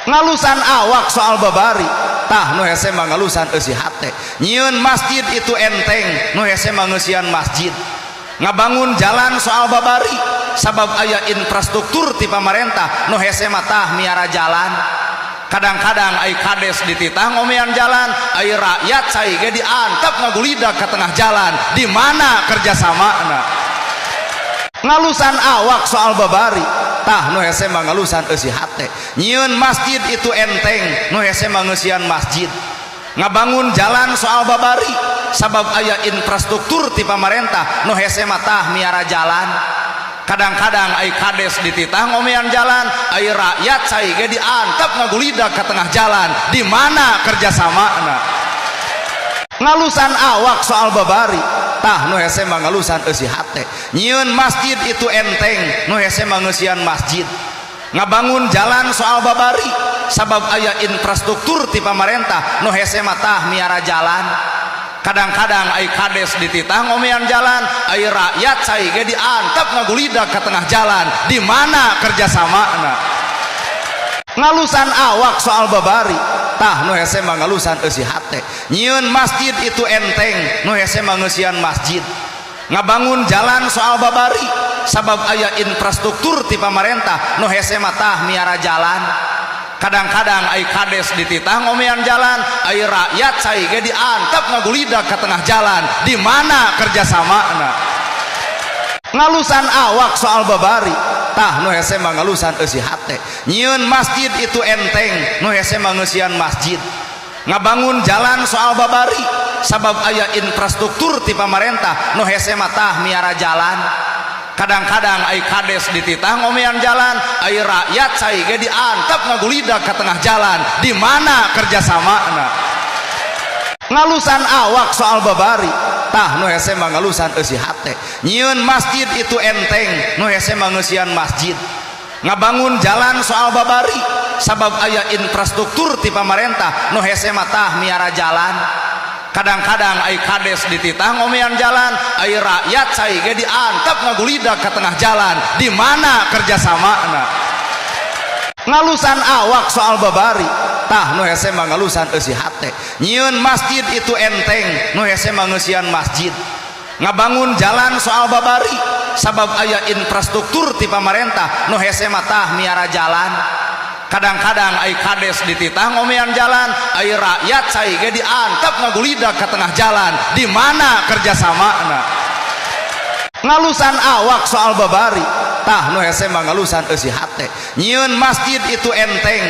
Ngalusan awak soal babari, tah nu hese mah ngalusan eusi hate. Nyieun masjid itu enteng, nu hese mah ngeusian masjid. Ngabangun jalan soal babari, sabab aya infrastruktur ti pamarentah, nu hese mah tah miara jalan. Kadang-kadang ai kades dititah ngomean jalan, ai rakyat cai ge diantep ngagulidag ka tengah jalan. Di mana kerjasamana? Ngalusan awak soal babari, tah nu hese mah ngalusan eusi hate. Nyieun masjid itu enteng, nu hese mah ngeusian masjid. Ngabangun jalan soal babari, sabab aya infrastruktur ti pamarentah, nu hese mah tah miara jalan. Kadang-kadang ai kades dititah ngomean jalan, ai rakyat cai ge diantep ngagulidag ka tengah jalan. Di mana kerjasamana? Ngalusan awak soal babari, tah nu hese mah ngalusan eusi hate. Nyieun masjid itu enteng, nu hese mah ngeusian masjid. Ngabangun jalan soal babari, sabab aya infrastruktur ti pamarentah, nu hese mah tah miara jalan. Kadang-kadang ai kades dititah ngomean jalan, ai rakyat cai ge diantep ngagulidag ka tengah jalan. Di mana kerjasamana? Ngalusan awak soal babari, tah nu hese mah ngalusan eusi hate. Nyieun masjid itu enteng, nu hese mah ngeusian masjid. Ngabangun jalan soal babari, sabab aya infrastruktur ti pamarentah, nu hese mah tah miara jalan. Kadang-kadang ai kades dititah ngomean jalan, ai rakyat cai ge diantep ngagulidag ka tengah jalan. Di mana kerjasamana? Ngalusan awak soal babari, tah nu hese mah ngalusan eusi hate. Nyieun masjid itu enteng, nu hese mah ngeusian masjid. Ngabangun jalan soal babari, sabab aya infrastruktur ti pamarentah, nu hese mah tah miara jalan. Kadang-kadang ai kades dititah ngomean jalan, ai rakyat cai ge diantep ngagulidag ka tengah jalan. Di mana kerjasamana? Ngalusan awak soal babari, tah nu hese mah ngalusan eusi hate. Nyieun masjid itu enteng, nu hese mah ngeusian masjid. Ngabangun jalan soal babari, sabab aya infrastruktur ti pamarentah, nu hese mah tah miara jalan. Kadang-kadang ai kades dititah ngomean jalan, ai rakyat cai ge diantep ngagulidag ka tengah jalan. Di mana kerjasamana? Ngalusan awak soal babari, tah nu hese mah ngalusan eusi hate. Nyieun masjid itu enteng, nu hese mah ngeusian masjid. Ngabangun jalan soal babari, sabab aya infrastruktur ti pamarentah, nu hese mah tah miara jalan. Kadang-kadang ai kades dititah ngomean jalan, ai rakyat cai ge diantep ngagulidag ka tengah jalan. Di mana kerjasamana? Ngalusan awak soal babari, tah nu hese mah ngalusan eusi hate. Nyieun masjid itu enteng.